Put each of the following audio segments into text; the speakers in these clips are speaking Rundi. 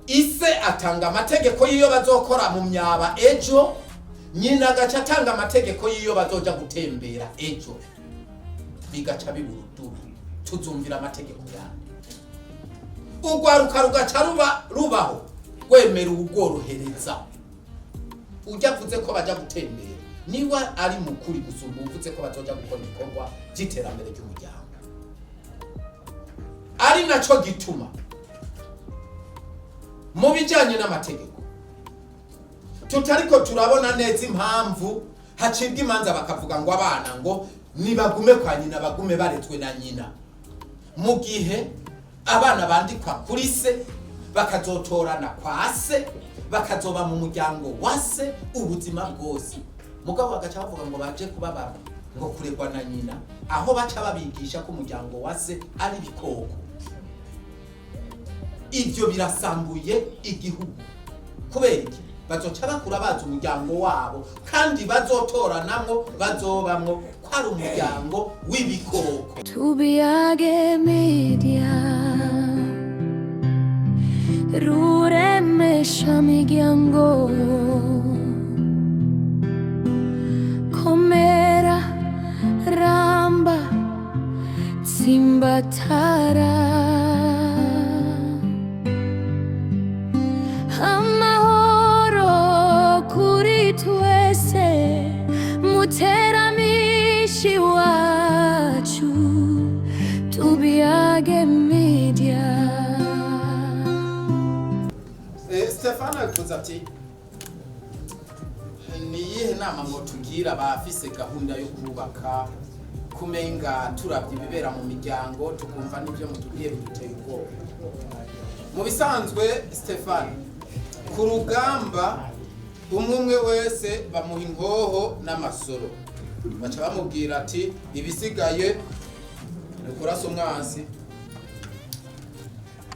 Ise atanga amategeko y'iyo bazokora mu myaba ejo, nyina agaca atanga amategeko y'iyo bazoja gutembera ejo, bigaca bibura udubi. Tuzumvira amategeko yandi? Urwaruka rugaca ruba rubaho rwemera uwugworohereza. Ujya avuze ko bajya gutembera niba ari mukuri gusumba uvuze ko bazoja gukora ibikorwa by'iterambere ry'umuryango. Ari naco gituma mu bijyanye n'amategeko tutariko turabona neza impamvu hacibwa imanza bakavuga ngo abana ngo nibagume kwa nyina, bagume baretswe na nyina, mu gihe abana bandikwa kuri se, bakazotorana kwa se, bakazoba mu muryango wa se ubuzima bwose. Mugabo bagaca bavuga ngo baje kubabara ngo kuregwa na nyina, aho baca babigisha ko umuryango wa se ari ibikoko. Ibyo birasambuye igihugu. Kubera iki? Bazoca bakura bazi umuryango wabo kandi bazotoranamwo, bazobamwo, ko ari umuryango w'ibikoko. Tubiyage Media, ruremesha miryango, komera, ramba, tsimbatara amahoro kuri twese, muteramishi wacu. Tubiyage Media. Stefano yavuze ati: "Ni iyihe nama ngo tubwira abafise gahunda yo kubaka?" Kumenga turabye ibibera mu miryango, tukumva n'ibyo mutubwiye, biduteye ubwoba. Mu bisanzwe, Stefano, ku rugamba umwe umwe wese bamuha inkoho n'amasoro, baca bamubwira ati: "Ibisigaye ni ukurasa umwansi."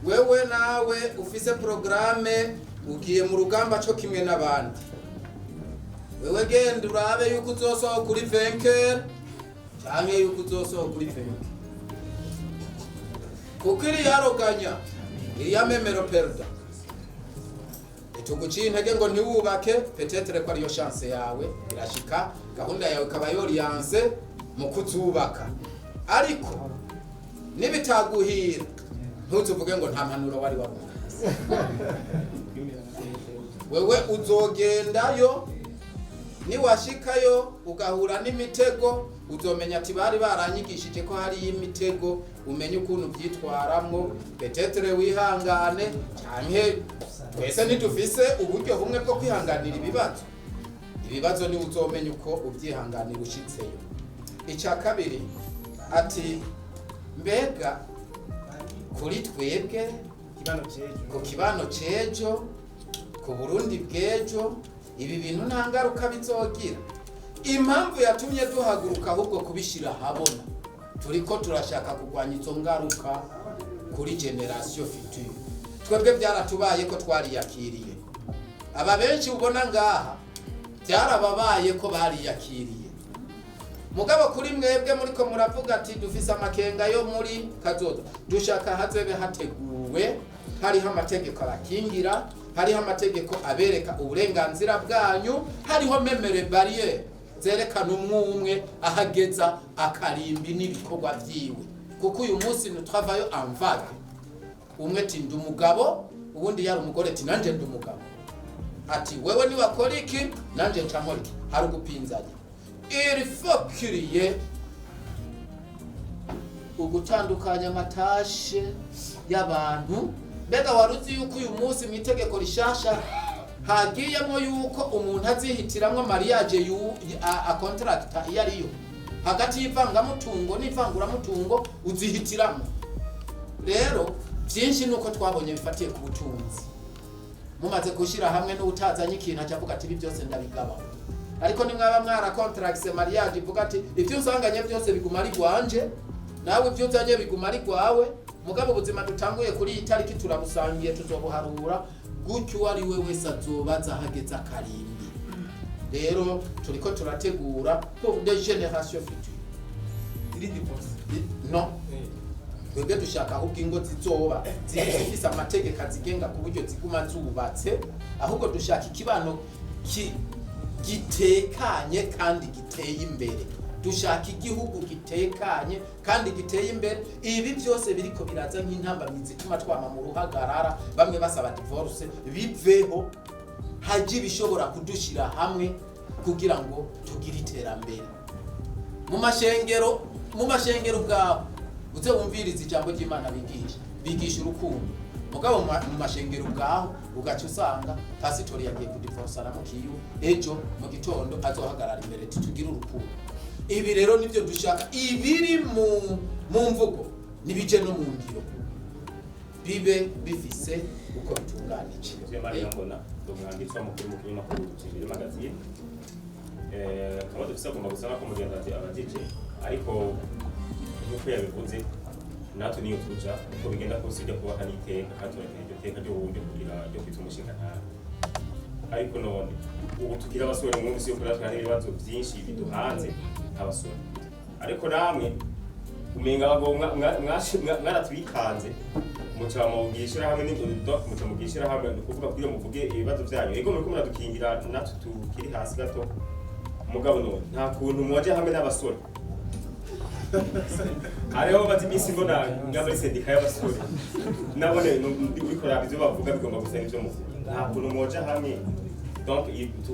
Wewe nawe ufise porogaramu, ugiye mu rugamba cyo kimwe n'abandi. Wewe genda urabe yuko uzosohoka kuri vainqueur canke yuko uzosohoka kuri vaincu, kuko iriya le gagnant, iriya même le perdant. Ituguciye intege ngo ntiwubake, peut-être ko ariyo chance yawe irashika, gahunda yawe ikaba yoriyanse mu kuzubaka. Ariko nibitaguhira, ntuzuvuge ngo nta mpanuro wari wabonye. Wewe uzogendayo, niwashikayo ugahura n'imitego, uzomenya ati: "Bari baranyigishije ko hariyo imitego." Umenye ukuntu byitwaramwo, peut-être wihangane, canke twese ntidufise uburyo bumwe bwo kwihanganira ibibazo. Ibibazo niwe uzomenya uko ubyihanganira ushitseyo. Icya kabiri ati: "Mbega kuri twebwe kibano c'ejo, ku kibano c'ejo, ku Burundi bw'ejo, ibi bintu nta ngaruka bizogira?" Impamvu yatumye duhaguruka ahubwo kubishyira ahabona, turiko turashaka kurwanya izo ngaruka kuri génération future. Twebwe byaratubaye ko twariyakiriye. Aba benshi ubona ngaha byarababaye ko bariyakiriye. Mugabo kuri mwebwe muriko muravuga ati: "Dufise amakenga yo muri kazoza," dushaka hazobe hateguwe, hariho amategeko abakingira, hariho amategeko abereka uburenganzira bwanyu, hariho même les barrières zerekana umwe umwe ahageza akarimbi n'ibikorwa vyiwe. Kuko uyu munsi nous travaillons en vague. Umwe ati: "Ndi umugabo," uwundi yari umugore ati: "Nanje ndi umugabo." Ati: "Wewe niwakora iki, nanje nca nkora iki." Hari ugupinzanya. Il faut qu'il y ait ugutandukanya ama tâches y'abantu. Mbega wari uzi yuko uyu munsi mu itegeko rishasha hagiyemo yuko umuntu azihitiramwo mariage a contracta iyo ariyo, hagati y'ivangamutungo n'ivanguramutungo uzihitiramo? Rero byinshi nuko twabonye bifatiye ku butunzi. Mumaze gushyira hamwe, n'utazanye ikintu aca avuga ati: "Ibi byose ndabigaba." Ariko nimwaba mwara contracté mariage ivuga ati: "Ibyo usanganye byose biguma ari gwanje, nawe ibyo uzanye biguma ari gwawe, mugabo ubuzima dutanguye kuri iyi tariki turabusangiye, tuzobuharura gutyo," uwo ari we wese azobaza hageze akarimbi. Rero turiko turategura pour des générations futures. Iri divorce? Non. Twebwe dushaka ahubwo ingo zizoba zifise amategeko azigenga ku buryo ziguma zubatse. Ahubwo dushaka ikibano gitekanye kandi giteye imbere. Dushaka igihugu gitekanye kandi giteye imbere. Ibi byose biriko biraza nk'intambamyi zituma twama mu ruhagarara, bamwe basaba divorce, biveho, haje ibishobora kudushira hamwe kugira ngo tugire iterambere. Mu mashengero ubwawe uze wumvirize ijambo ry'Imana bigisha, bigisha urukundo. Mugabo mu mashengero ubwaho ugaca usanga pasitori yagiye kudivorsa na mukiyu, ejo mu gitondo azohagarara imbere ati tugire urukundo. Ibi rero nibyo dushaka. Ibiri mu mvugo nibije no mu ngiro, bibe bifise uko bitunganije. Ivyo Mariya mbona ndi umwanditsi w'amakuru mu kinyamakuru Kimbiri Magazine. Akaba dufise agomba gusa nako mugenzi abajije, ariko nk'uko yabivuze natwe niyo tuja uko bigenda kose ujya kubaka n'iteka, kandi turatera iryo teka ryo wumve kugira ryo kwita umushingantahe. Ariko none ubu tugira abasore, mwumvise yuko natwe hari ibibazo byinshi biduhanze nk'abasore, ariko namwe umenga abagabo mwaratwikanze, muca mugira ishirahamwe muca mugira ishirahamwe, ni ukuvuga kugira muvuge ibibazo byanyu. Ego, muriko muradukingira natwe tukiri hasi gato, mugabo none nta kuntu mwoja hamwe n'abasore? Hariho maze iminsi mbona nga muri sendika y'abasore, nabone uriko raba ivyo bavuga bigomba gusa n'ivyo muvuga. Nta kuntu mwoja hamwe, donc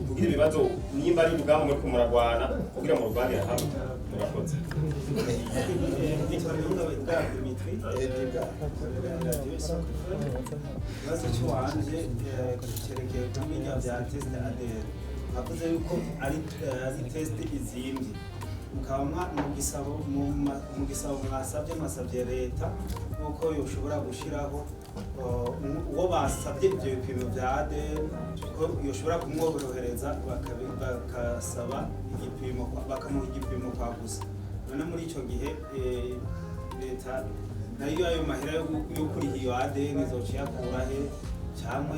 kugira ibibazo, nimba ari urugamba muriko muragwana, kugira murwanire hamwe? Murakoze. Nitwa Niyongabo Edgar Dimitri, radiyo Isoko. Ikibazo cy'iwanje cyerekeye kuri bijya bya test ADN. Mwavuze yuko ari test izimbye, mukaba mu gisabo mwasabye leta yuko yoshobora gushiraho uwo basabye ibyo bipimo bya ADN ko yoshobora kumworohereza, bakasaba igipimo bakamuha igipimo kwa gusa. None muri icyo gihe leta nayo ayo mahera yo kuriha iyo ADN izoca iyakura he, cyangwa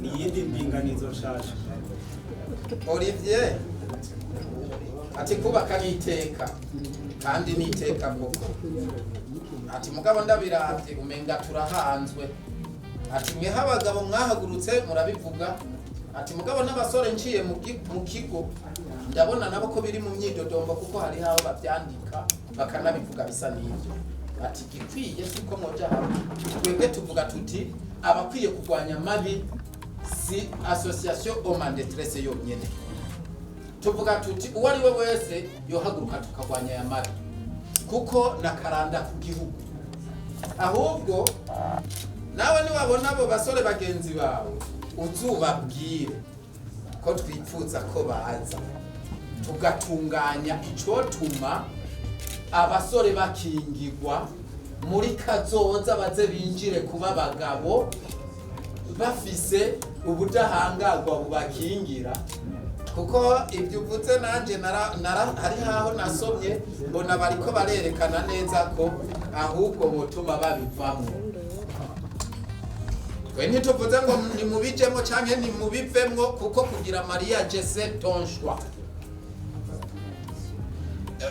ni iyindi ndinganizo nshasha? Olivier ati kubaka ni iteka, kandi ni iteka koko. Ati mugabo ndabiravye umenga turahanzwe. Ati mweho abagabo mwahagurutse murabivuga. Ati mugabo n'abasore nciye mu kigo ndabona nabo ko biri mu myidodombo, kuko hariho aho bavyandika bakanabivuga bisa n'ivyo. Ati gikwiye siko mwoja hamwe. Twebwe tuvuga tuti abakwiye kurwanya amabi si association homme en détresse yonyene. Tuvuga tuti uwo ari we wese yohaguruka tukarwanya aya mabi, kuko nakaranda ku gihugu. Ahubwo nawe niwabona abo basore bagenzi bawe, uzubabwire ko twipfuza ko baza tugatunganya icotuma abasore bakingigwa muri kazoza, baze binjire kuba abagabo bafise ubudahangarwa bubakingira. Kuko ibyo uvuze nanjye hari aho nasomye mbona bariko barerekana neza ko ahubwo botuma babivamwo. Twe ntituvuze ngo nimubijemo canke nimubivemwo, kuko kugira mariage c'est ton choix,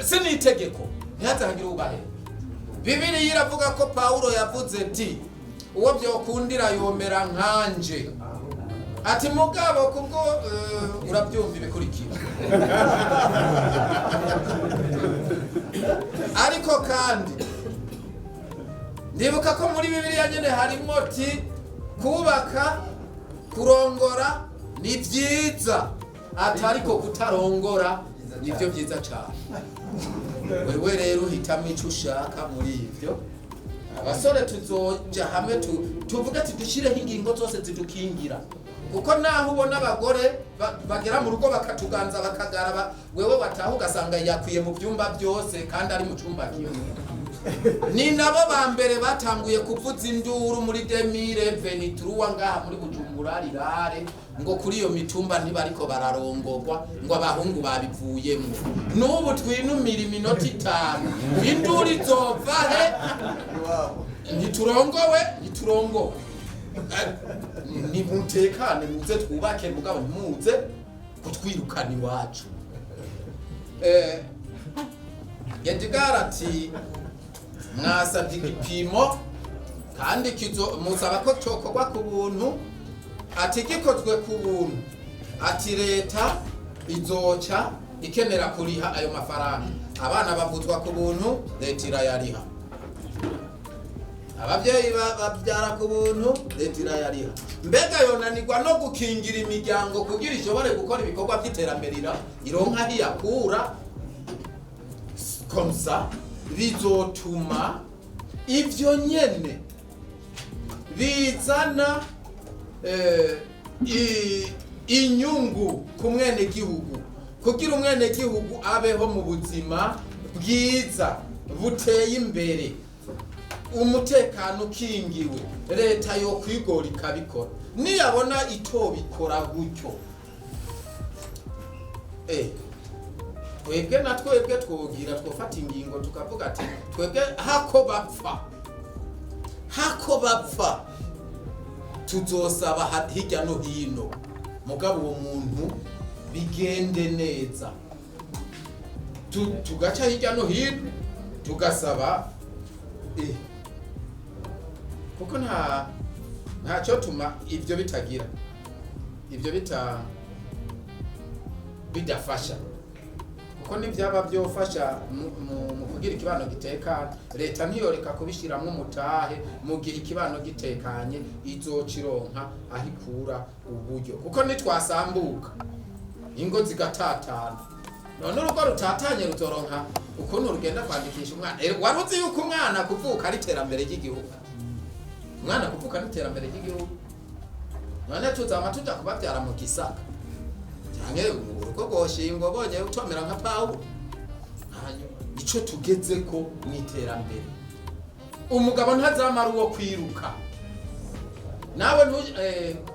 si ni itegeko, ntihazahagire ubahe. Bibiliya iravuga ko Pawulo yavuze ati uwo byokundira yomera nkanje. Ati mugabo kubwo urabyumva ibikurikira. Ariko kandi ndibuka ko muri Bibiliya nyene harimo ti kubaka kurongora ni byiza, ati ariko kutarongora nibyo byiza cyane. Wewe rero uhitamo icyo ushaka muri ibyo. Abasore tuzoja hamwe tuvuge ati dushyireho ingingo zose zidukingira, kuko naho ubona abagore bagera mu rugo bakatuganza bakagaraba, wewe wataha ugasanga yakwiye mu byumba byose kandi ari mu cyumba kimwe. Ni nabo ba mbere batanguye kuvuza induru muri 2023 ngaha muri Bujumbura rirare, ngo kuri iyo mitumba ntibariko bararongorwa, ngo abahungu babivuyemo. N'ubu twinumira iminota 5, induru izova he? Ntiturongowe, ntiturongowe. Nimutekane, muze twubake, mugabo ntimuze kutwirukana iwacu. Edgar ati Mwasabye igipimo kandi kizo musaba ko cokorwa ku buntu. Ati gikozwe ku buntu, ati leta izoca ikenera kuriha ayo mafaranga. Abana bavuzwa ku buntu, leta irayariha. Ababyeyi babyara ku buntu, leta irayariha. Mbega yonanirwa no gukingira imiryango kugira ishobore gukora ibikorwa by'iterambere, ironka aho iyakura? Comme ça bizotuma ivyo nyene bizana inyungu ku mwenegihugu, kugira umwenegihugu abeho mu buzima bwiza buteye imbere, umutekano ukingiwe. Leta yo kwigora ikabikora niyabona itobikora gutyo, twebwe na twebwe twogira twofata ingingo tukavuga ati twebwe hako bapfa tuzosaba hirya no hino, mugabo uwo muntu bigende neza. Tugaca hirya no hino tugasaba, kuko ntacyo tuma ibyo bitagira ibyo bidafasha, kuko n'ibyaba byofasha mu kugira ikibano gitekanye, leta ntiyoreka kubishyiramo umutahe. Mu gihe ikibano gitekanye, izoca ironka aho ikura uburyo, kuko nitwasambuka ingo zigatatana, none urugo rutatanye ruzoronka ukuntu rugenda kwandikisha umwana? Wari uzi yuko umwana kuvuka ari iterambere ry'igihugu? Umwana kuvuka ni iterambere ry'igihugu. None tuzama tuja kubabyara mu gisaka canke urugo rwoshingwa bonye utomera nka Pawulo? Hanyuma ico tugezeko mu iterambere, umugabo ntazamara uwo kwiruka. Nawe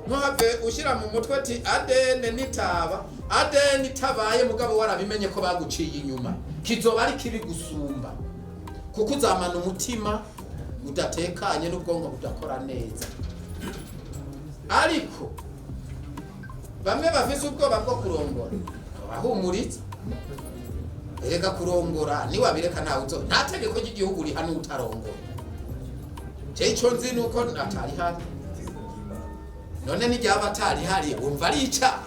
ntuhave ushyira mu mutwe ati ADN nitaba ADN itabaye, mugabo warabimenye ko baguciye inyuma, kizoba ari kibi gusumba, kuko uzamana umutima udatekanye n'ubwonko budakora neza. Ariko bamwe bafise ubwoba bwo kurongora, bahumuritse: erega kurongora niwabireka ntawe uzo, nta tegeko ry'igihugu rihana utarongora. Je ico nzi nuko atari hari. None n'iryaba atari hari, wumva ari icaha?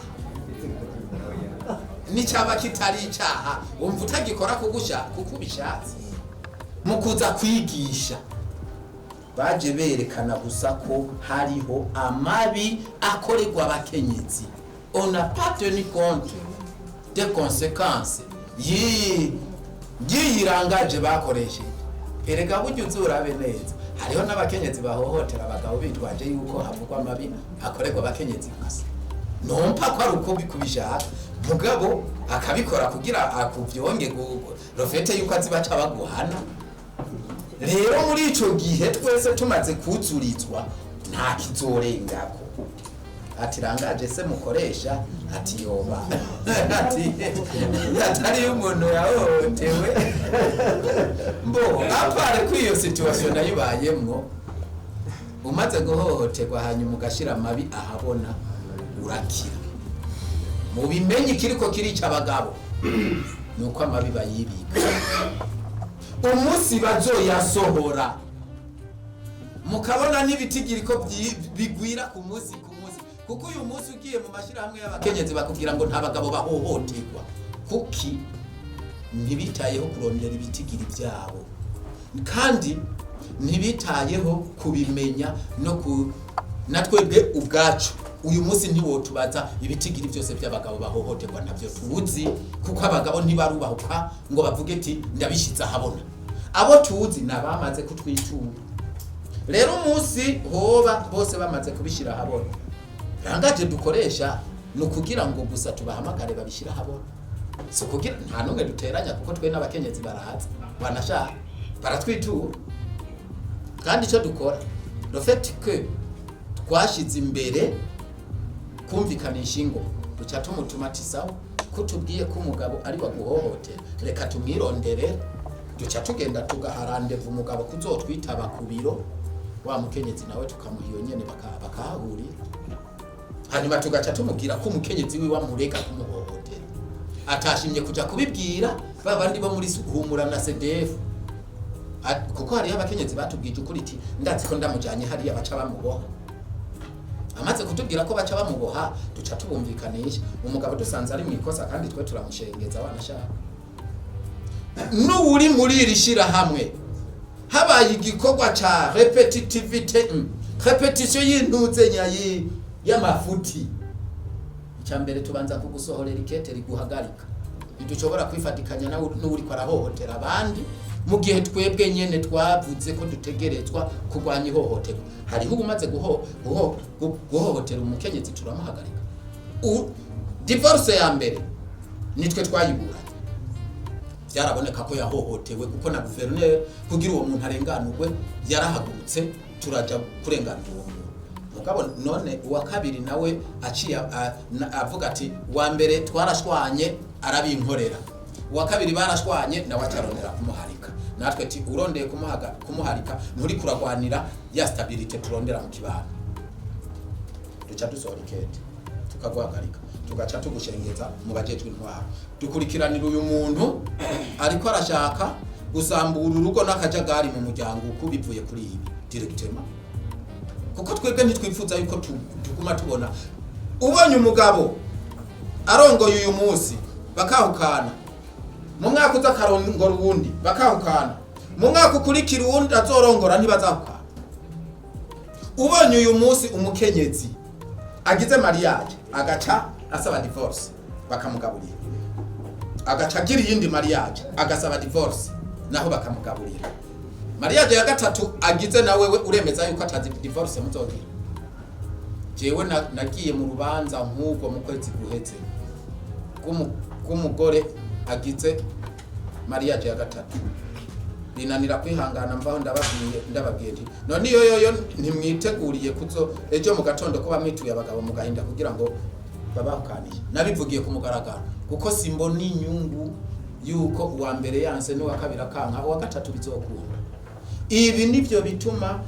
N'icyaba kitari icaha, wumva utagikora kugusha kuko ubishatse? Mu kuza kwigisha baje berekana gusa ko hariho amabi akorerwa abakenyezi. On n'a pas tenu compte des conséquences y'iyi langage bakoresheje. Erega burya uzurabe neza, hariho n'abakenyezi bahohotera abagabo bitwaje yuko havugwa amabi akorerwa abakenyezi gusa. Nompa ko ari uko kubishaka, mugabo akabikora kugira akuvyonge le fait yuko azi baca baguhana. Rero muri ico gihe twese tumaze kuzurizwa, nta kizorengako. Ati langage se mukoresha, ati yoba ati atari umuntu yahohotewe. Mbo à part ko iyo situation nayo ibayemwo, umaze guhohoterwa hanyuma ugashira amabi ahabona, urakira. Mubimenye, ikiriko kirica abagabo ni uko amabi bayibika. Umunsi bazoyasohora mukabona n'ibitigiri ko bigwira ku munsi ku munsi, kuko uyu munsi ugiye mu mashyirahamwe y'abakenyezi bakubwira ngo nta bagabo bahohoterwa. Kuki ntibitayeho kurondera ibitigiri byabo, kandi ntibitayeho kubimenya no ku na twebwe ubwacu uyu munsi ntiwotubaza ibitigiri byose by'abagabo bahohoterwa, ntabyo tuzi, kuko abagabo ntibarubahuka ngo bavuge ati ndabishyize ahabona. Abo tuzi ni abamaze kutwitura. Rero umunsi hoba bose bamaze kubishyira ahabona, langage dukoresha ni ukugira ngo gusa tubahamagare babishyire ahabona, si ukugira nta n'umwe duteranya, kuko twe n'abakenyezi baraza banashaka baratwitura. Kandi icyo dukora, le fait que twashyize imbere kumvikanisha ingo, duca tumutuma ati sawa, ko tubwiye ko umugabo ari waguhohotera, reka tumwirondere. Duca tugenda tugaha rendez-vous umugabo kuzotwitaba ku biro, wa mukenyezi nawe tukamuha iyo nyene bakahahurira. Hanyuma tugaca tumubwira ko umukenyezi wiwe amurega kumuhohotera, atashimye kuja kubibwira ba bandi bo muri Humura na CDF. Kuko hariho abakenyezi batubwije ukuri iti ndazi ko ndamujanye hariya baca bamuboha. Amaze kutubwira ko baca bamuboha, duca tubumvikanisha. Umugabo dusanze ari mu ikosa, kandi twe turamushengeza wanashaka. N'uwuri muri iri shirahamwe, habaye igikorwa ca répétitivité, répétition y'intuzenya y'amafuti, icya mbere tubanza kugusohorera ikete riguhagarika. Ntidushobora kwifatikanya nawe n'uwuriko arahohotera abandi mu gihe twebwe nyene twavuze ko dutegerezwa kurwanya ihohoterwa. Hariho umaze guhohotera umukenyezi, turamuhagarika. Divorce ya mbere nitwe twayiburanye, byaraboneka ko yahohotewe, kuko na guverineri kugira uwo muntu arenganurwe yarahagurutse, turaja kurenganura uwo muntu. Mugabo none uwa kabiri nawe aciye avuga ati uwa mbere twarashwanye arabinkorera, uwa kabiri barashwanye nawe acarondera kumuharika. Natwe ti urondeye kumuharika, nturi kuragwanira ya stabilité turondera mu kibano. Duca dusohora ikete tukaguhagarika, tugaca tugushengeza mu bajejwe intwaro. Dukurikiranira uyu muntu ariko arashaka gusambura urugo n'akajagari mu muryango uko bivuye kuri ibi directement, kuko twebwe ntitwifuza yuko tuguma tubona ubonye umugabo arongoye uyu munsi bakahukana, mu mwaka uza akarongora uwundi bakahukana, mu mwaka ukurikira uwundi azorongora ntibazahukana. Ubonye uyu munsi umukenyezi agize mariage agaca asaba divorce bakamugaburira, agaca agira iyindi mariage agasaba divorce naho bakamugaburira, mariage ya gatatu agize na wewe uremeza yuko atazi divorce muzogira. Jewe nagiye mu rubanza nk'ubwo mu kwezi guheze rw'umugore agize mariage ya gatatu, binanira kwihangana, mvaho ndababwiye nti none iyo yoyo ntimwiteguriye kuzo ejo mu gatondo kuba mwituye abagabo mu gahinda kugira ngo babahukaniye. Nabivugiye ku mugaragaro kuko simbona inyungu yuko uwa mbere yanse n'uwa kabiri akanka, uwa gatatu bizokunda. Ibi nivyo bituma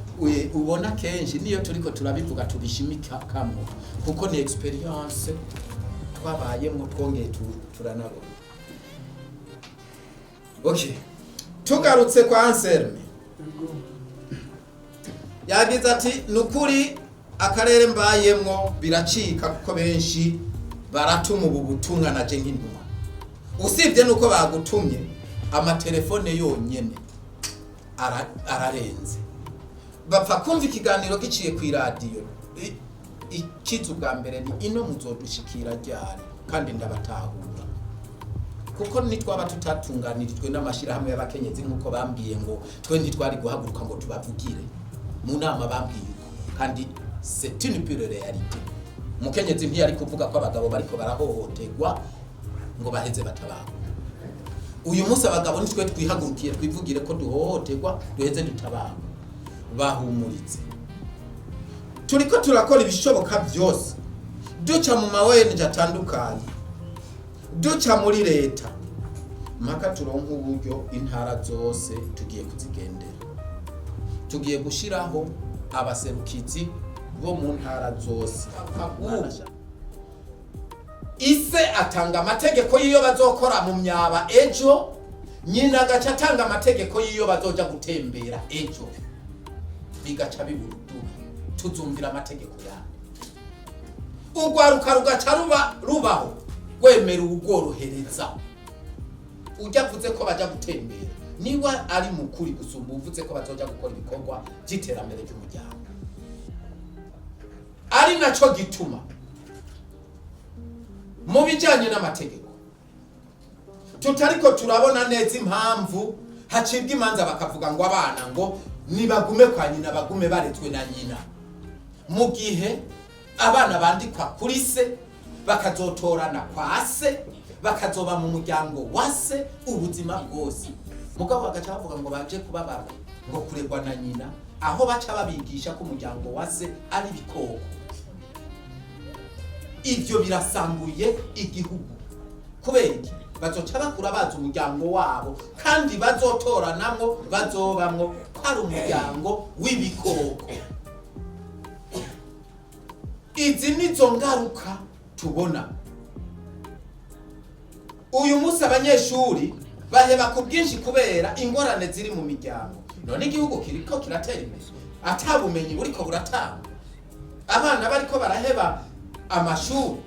ubona kenshi niyo turiko turabivuga tubishimika kamwe, kuko ni expérience twabayemwo, twongeye turanabona. Okay, tugarutse kwa Anselme, yagize ati nukuri akarere mbayemwo biracika, kuko benshi baratuma ubu butumwa naje nk'intumwa. Usibye nuko bagutumye, amatelefone yonyene ararenze. Bapfa kumva ikiganiro giciye ku iradiyo. Ikiza ubwa mbere ni ino muzodushikira ryari? Kandi ndabatahura, kuko nitwaba tutatunganirijwe n'amashyirahamwe y'abakenyezi nk'uko bambwiye ngo twe ntitwari guhaguruka ngo tubavugire mu nama. Bambwiye uko, kandi c'est une pure réalité. Umukenyezi ntiyari kuvuga ko abagabo bariko barahohoterwa ngo baheze batabaho. Uyu munsi abagabo nitwe twihagurukiye twivugire ko duhohoterwa, duheze dutabaho. Bahumuritse, turiko turakora ibishoboka byose, duca mu ma ONG atandukanye, duca muri leta, mpaka turonke uburyo. Intara zose tugiye kuzigendera, tugiye gushyiraho abaserukizi bo mu ntara zose. Ise atanga amategeko y'iyo bazokora mu myaba ejo, nyina agaca atanga amategeko y'iyo bazoja gutembera ejo, bigaca bibura udubi. Tuzumvira amategeko yande? Urwaruka rugaca ruba rubaho rwemera uwugorohereza. Ujya avuze ko bajya gutembera niba ari mukuri gusumba uvuze ko bazoja gukora ibikorwa by'iterambere ry'umuryango. Ari naco gituma mu bijyanye n'amategeko tutariko turabona neza impamvu hacibwa imanza bakavuga ngo abana ngo nibagume kwa nyina, bagume baretswe na nyina, mu gihe abana bandikwa kuri se, bakazotorana kwa se, bakazoba mu muryango wa se ubuzima bwose. Mugabo bagaca bavuga ngo baje kubabara ngo kuregwa na nyina, aho baca babigisha ko umuryango wa se ari ibikoko. Ibyo birasambuye igihugu. Kubera iki? Bazoca bakura bazi umuryango wabo kandi bazotoranamwo, bazobamwo, ko ari umuryango w'ibikoko. Izi nizo ngaruka tubona uyu munsi. Abanyeshuri baheba ku bwinshi kubera ingorane ziri mu miryango. None igihugu kiriko kiratera imbere ata bumenyi buriko buratangwa, abana bariko baraheba amashuri,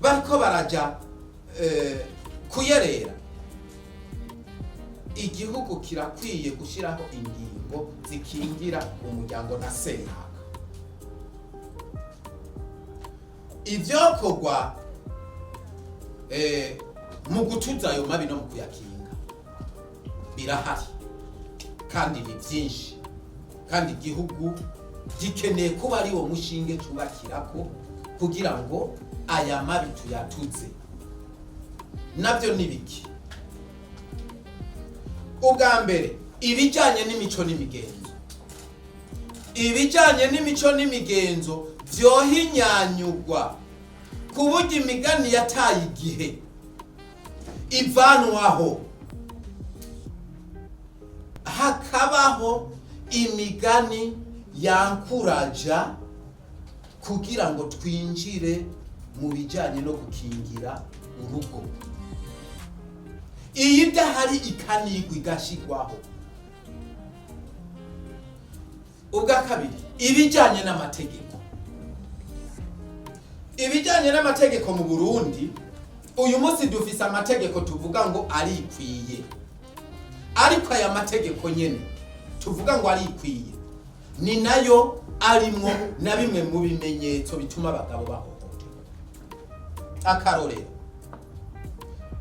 bariko baraja kuyerera. Igihugu kirakwiye gushyiraho ingingo zikingira umuryango na sentaka. Ibyokorwa mu gutuza ayo mabi no mu kuyakinga birahari kandi ni byinshi, kandi igihugu gikeneye kuba ari wo mushinge cyubakirako kugira ngo aya mabi tuyatuze. Nabyo ni biki? Ubwa mbere, ibijyanye n'imico n'imigenzo. Ibijyanye n'imico n'imigenzo byohinyanyugwa ku buryo imigani yataye igihe ivanwaho, hakabaho imigani yankuraja kugira ngo twinjire mu bijyanye no gukingira urugo. Iyi idahari ikanigwa igashyirwaho. Ubwa kabiri, ibijyanye n'amategeko. Ibijyanye n'amategeko mu Burundi uyu munsi, dufise amategeko tuvuga ngo arikwiye, ariko aya mategeko nyene tuvuga ngo arikwiye ni nayo arimwo na bimwe mu bimenyetso bituma abagabo bahohoterwa. Akarorero,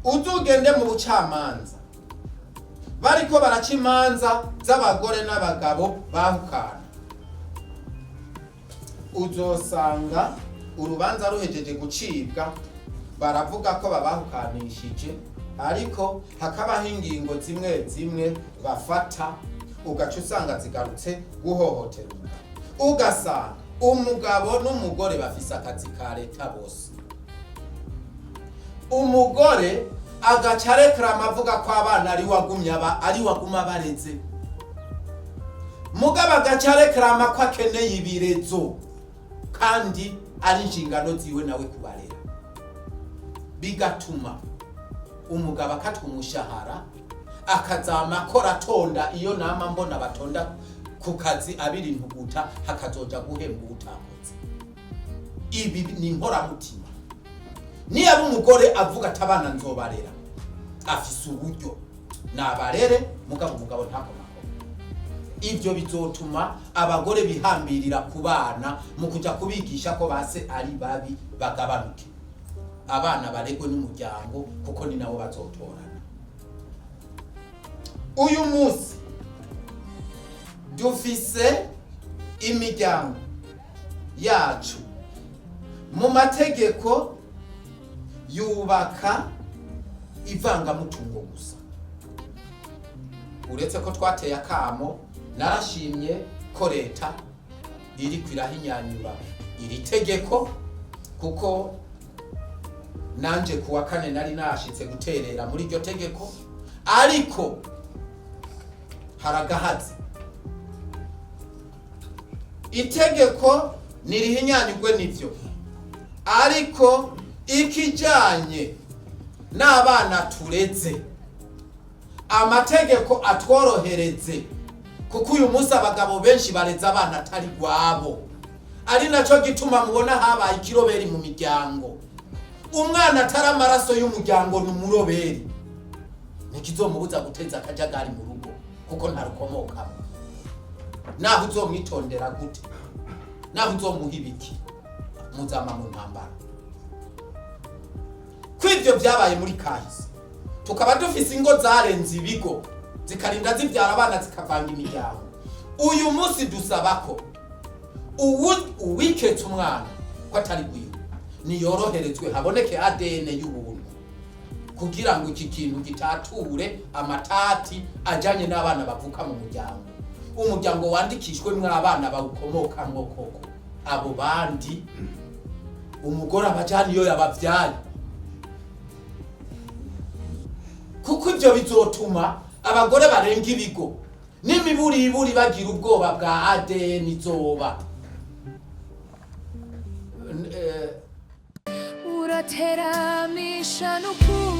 uzugende mu bucamanza bariko baraca imanza z'abagore n'abagabo bahukana, uzosanga urubanza ruhejeje gucibwa baravuga ko babahukanishije, ariko hakabaho ingingo zimwe zimwe bafata ugaca usanga zigarutse guhohotera umugabo. Ugasanga umugabo n'umugore bafise akazi ka leta bose, umugore agaca arekarama avuga ko abana ari wagumye aba ari waguma bareze, mugabo agaca arekarama ko akeneye ibirezo kandi ari inshingano ziwe nawe kubarera. Bigatuma umugabo akatwa umushahara, akazama akora atonda. Iyo nama mbona batonda ku kazi abiri ntuguta, hakazoja guhemba utakoze. Ibi ni inkoramutima. Niba umugore avuga ati abana nzobarera, afise uburyo nabarere, mugabo umugabo ntakomakome. Ibyo bizotuma abagore bihambirira ku bana mu kujya kubigisha ko base ari babi bagabanuke, abana baregwe n'umuryango kuko ni nabo bazotorana. Uyu munsi dufise imiryango yacu mu mategeko yubaka ivangamutungo gusa, uretse ko twateye akamo. Narashimye ko leta iri kwirahinyanyura iri tegeko, kuko nanje kuwa kane nari nashitse guterera muri iryo tegeko, ariko haragahazi. Itegeko nirihinyanyurwe nivyo, ariko ikijanye n'abana tureze, amategeko atworohereze, kuko uyu munsi abagabo benshi bareze abana atari rwabo, ari nacyo gituma mubona habaye ikiroberi mu miryango. Umwana atari amaraso y'umuryango ni umuroberi, ntikizomubuza guteza akajagari mu rugo kuko ntarukomokamo. Naho uzomwitondera gute, naho uzomuha ibiki, muzama mu ntambara. Ko ibyo byabaye muri kahise, tukaba dufise ingo zarenze ibigo, zikarinda zibyara abana, zikavanga imiryango. Uyu munsi dusaba ko uwiketse umwana ko atari gwiwe niyoroherezwe, haboneke ADN y'ubuntu kugira ngo iki kintu gitature amatati ajanye n'abana bavuka mu muryango. Umuryango wandikishwemwo abana bawukomokamwo koko, abo bandi umugore abajana iyo yabavyaye, kuko ibyo bizotuma abagore barenga ibigo n'imiburiburi bagira ubwoba bwa ADN izoba. Urateramisha n'ukuri.